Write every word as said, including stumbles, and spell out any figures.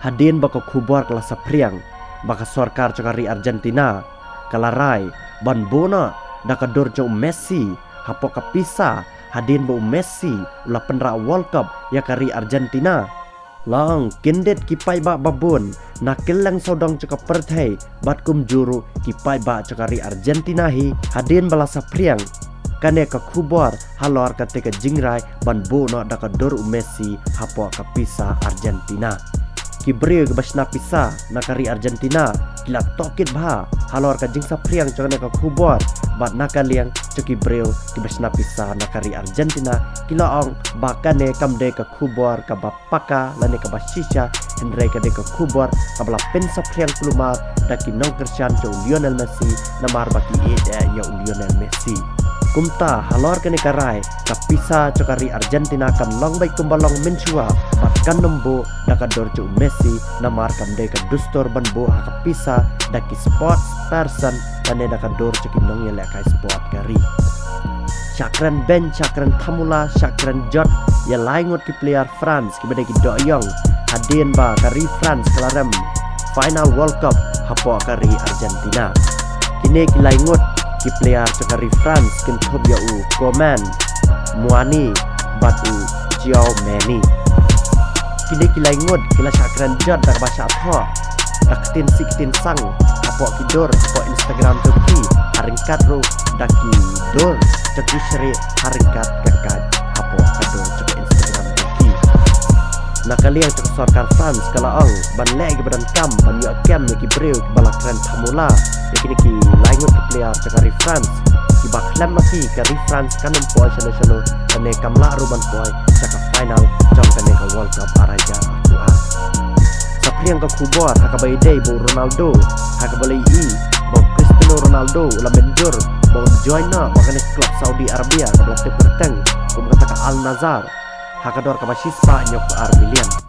Hadien ba ka khubor ka la saphriang ba ka sorkar jong ka ri Argentina ka la rai ban buh noh da ka dur jong u Messi hapoh ka pisa, hadien ba u Messi u la pynrah World Cup ïa ka ri Argentina. La ong kyndit ki paidbah babun na kylleng sawdong jong ka pyrthei bad kumjuh ruh ki paidbah jong ka ri Argentina hi, hadien ba la saphriang kane ka khubor halor kata ka jingrai ban buh noh da ka dur u Messi hapoh ka pisa Argentina. Ki briew kiba shna pisa na ka ri Argentina ki la tohkit bha halor ka jingsaphriang jong kane ka khubor, bad na ka liang jong ki briew kiba shna pisa na ka ri Argentina ki la ong ba kane kam dei ka khubor kaba paka lane kaba shisha, hynrei ka dei ka khubor kaba la pynsaphriang kulmar da ki nongkyrshan jong u Lionel Messi namar ba ki ïeit ïa u Lionel Messi. Kumta halor kane ka rai, ka pisa jong ka ri Argentina kan long beit kumba long mynshuwa bad kan nym buh da ka dur jong u Messi namar kam dei ka dustur ban buh ha ka pisa da ki sports person lane da ka dur jong ki nongïalehkai sport ka ri. Shah kren beiñ, shah kren thamula, shah kren jot ïa lai ngut ki player France kiba dei ki dohïong, hadien ba ka ri France ka la rem final World Cup hapoh ka ri Argentina. Kine ki lai ngut ki player jong ka ri France kynthup ïa u Coman, Muani bad u Tchouaméni. Kine ki lai ngut ki la shah kren jot da kaba shah thoh da ka ktien sih ktien sang hapoh ki dur hapoh Instagram jong ki, ha ryngkat ruh da ki dur jong ki shrieh ha ryngkat ka kait hapoh ka dur jong ka Instagram jong ki. Na ka liang jong ka sorkar France ka la ong ban leh kiba donkam ban ïoh kem ïa ki briew kiba la kren thamula ïa kine ki lai ngut ki player jong ka ri France, kiba khlem ma ki ka ri France kan nym poi shano shano, kane kam lah ruh ban poi sha ka final jong kane ka World Cup ar hajar arphew ar. Saphriang ka khubor ha kaba ïadei ba u Ronaldo, ha kaba la ïohi ba u Cristiano Ronaldo u la mynjur ba un join noh bad kane ka club Saudi Arabia kaba la tip kyrteng kum kata ka Al Nassr ha ka dor kaba shispah hynñiewphew ar million.